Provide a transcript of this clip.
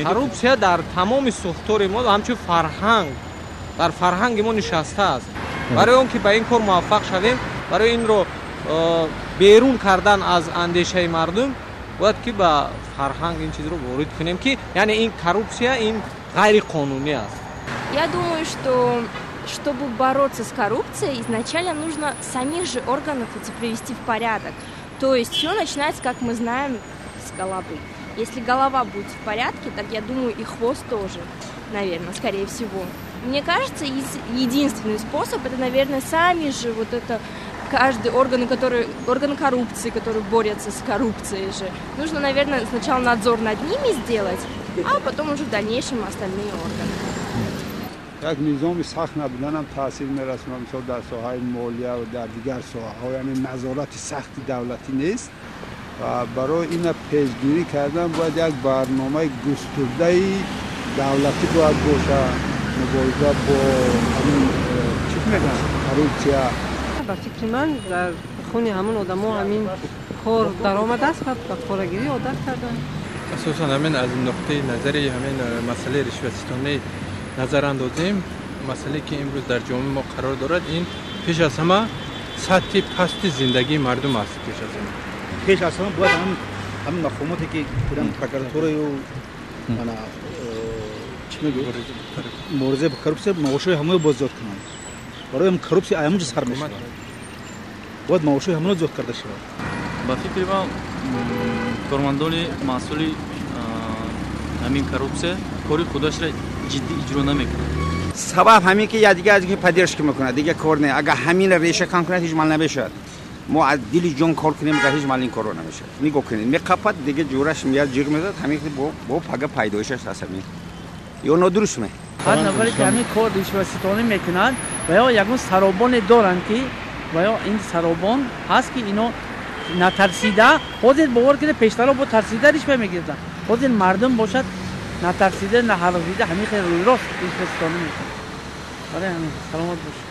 Коррупсия дар тамоми сохтори мо ҳамчун фарҳанг, дар фарҳанги мо нишастааст. Барои он ки ба ин кор муваффақ шавем, барои инро берун кардан аз андешаи мардум, бояд ки ба фарҳанг ин чизро ворид кунем, ки яъне ин коррупсия ин ғайриқонунӣ аст. Я думаю, что чтобы бороться с коррупцией, изначально нужно самих же органов эти привести в порядок. То есть все начинается, как мы знаем, с головы. Если голова будет в порядке, так я думаю, и хвост тоже, наверное, скорее всего. Мне кажется, единственный способ, это, наверное, сами же вот это, каждый орган, который, орган коррупции, который борется с коррупцией же. Нужно, наверное, сначала надзор над ними сделать, а потом уже в дальнейшем остальные органы. Як низоми сахт набуданам таъсир мерасонад, мисол дар соҳаи молия ва дар дигар соҳаҳо, яъне назорати сахти давлатӣ нест ва барои ина пешгирӣ кардан бояд як барномаи густурдаи давлатӣ бояд бошад, мубориза бо ҳамин чӣ мегӯянд коррупсия. Ба фикри ман дар хуни ҳамон одамо ҳамин кор даромадааст ва ба порагирӣ одат карданд. Асосан ҳамин аз нуқтаи назари ҳамин масъалаи ришватситонӣ назар андозем, масъалае ки имрӯз дар ҷомеаи мо қарор дорад, ин пеш аз ҳама сатҳи пасти зиндагии мардум аст. Пеш аз ҳама пеш аз ҳама бояд ҳамин мақомоте ки буданд, прокуратураю мана чӣ мегӯ, мубориза бо коррупсия, маошҳои ҳамаро бояд зиёд кунанд. Барои ҳам коррупсия ҳамонҷо сар мешавад, бояд маошҳои ҳамаро зиёд карда шавад. Ба фикри ман, кормандони масъули ҳамин коррупсия кори худашро ҷиддӣ иҷро намекунад. Сабаб ҳамин ки якдигар аз ки поддержка мекунад, дигар кор не. Агар ҳаминро реша кан кунад, ҳеҷ мал намешавад. Мо аз дили ҷон кор кунем, агар ҳеҷ мал ин корро намешавад. Нигоҳ кунед, меқапад, дигар ҷураш меяд, ҷиғ мезад, ҳамин бо пага пайдоишаш аст ҳамин. Ё нодуруст ме? Ҳар нафаре ки ҳамин кор ришваситонӣ мекунанд ва ё ягон саробоне доранд, ки ва ё ин саробон ҳаст, ки ино натарсида, ҳозир бовар кунед, пештаро бо тарсида ришва мегирифтанд, ҳозир мардум бошад натарсида, наҳарофида ҳамин хел рӯйрост ришваситонӣ мекунанд. Барои ҳамин саломат бошед.